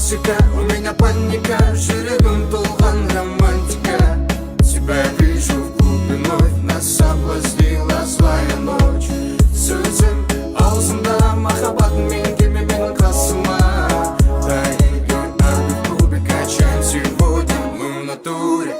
Классика, у меня паника. Жүрегім толған романтика. Тебя я вижу в клубе вновь. Нас соблазнила злая ночь. Сөзім аузымда, махаббатымен келме менің қасыма. До игры в клубе качаем. Сегодня мы в натуре.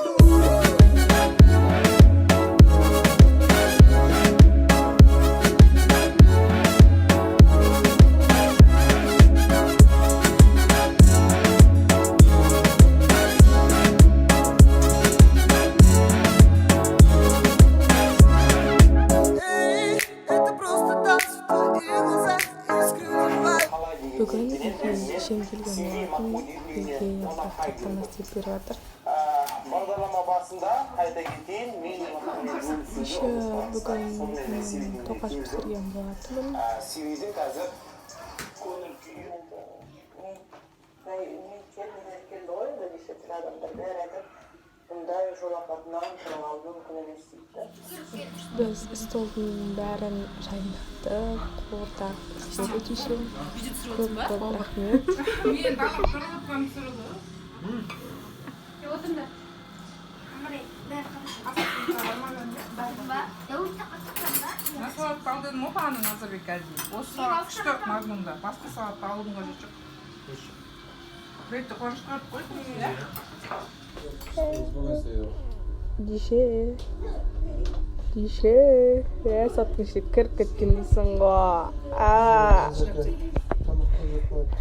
Эй, это просто танцы в твоих глазах, искры вызывают. Бүгін үйге шешем келген болатын. Үйге енді қаттама істеп беріп жатыр. Бағдарлама басында айта кетейін, мен Еще бүгін тоқаш пісірген болатынмын. Сивидің қазір көңіл күйі Келді ғой енді, неше түрлі адамдар, бәрі айтады, бұндай жол апатынан тұра алу мүмкін емес дейді да. Біз столдың бәрін жайнаттық, қуырдақ пісірді шешем. Көп көп рахмет. Мен тамақ тұрып жатқан түсірді ғой. Отырыңдар. Мына салатты ал дедім ғой бағана Назарбек әдейі. Осы салат күшті Магнумда. Басқа салатты алудың қажеті жоқ. Бетті қуанышқа беріп қойдың, иә? Деше, Деше, е, саттың ішіне кіріп кеткен дейсің ғой. А. Тамақ қажет болады.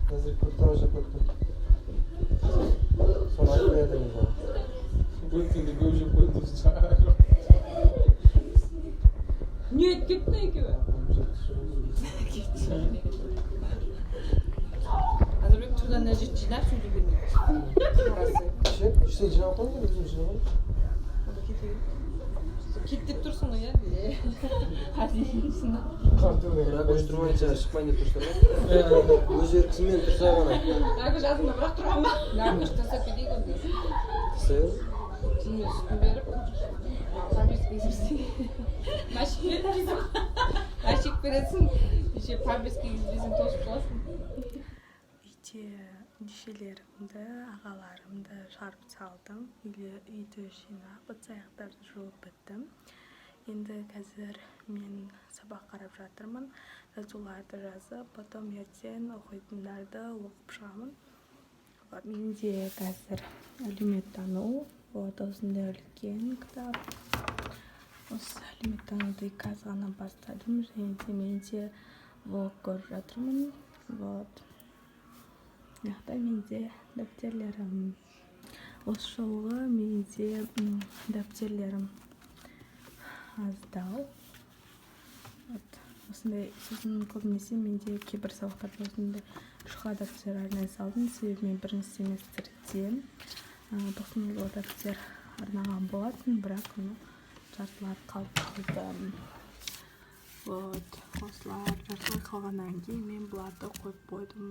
Қазір көп тамақ жеп кетті. Соны айтпай жатырмын жаңа. Өткенде көп жеп қойдым. Не айтып кетті екеуі? Назарбек тұрдан мына жерді жинап сөйлегенде. Ше, сен жинап қойдың ба, өзім жинап қойдым. Кет деп тұрсың ғой, иә? Бірақ тұрмайынша шықпайын деп тұрсыздар ма? Өз еркісімен тұрса ғана. Наргүл жазында бірақ тұрған ба? Наргүл, тастап кетейік онда. Тастай бер. Сүтін сүтін беріп, памперс кигізбесең. Мәшік беріп дейсің. Мәшік бересің, еще памперс кигізбесең, тосып қаласың. Үйде шешелерімді, ағаларымды шығарып салдым. Үйді жинап, ыдыс аяқтарды жуып біттім. Енді қазір мен сабақ қарап жатырмын, жазуларды жазып, потом ертең оқитындарды оқып шығамын. Вот, менде қазір әлеуметтану, вот осындай үлкен кітап. Осы әлеуметтануды қазір ғана бастадым және де мен де влог көріп жатырмын. Вот мына жақта менде дәптерлерім. Осы жолғы менде дәптерлерім аздау. Вот осындай. Сосын көбінесе менде кейбір сабақтарда осындай жұқа дәптер арнайы салдым, себебі мен бірінші семестрде 90 жылы дәптер арнаған болатын, бірақ оны жартылай қалып қалды. Вот осылар жартылай қалғаннан кейін мен бұларды қойып қойдым.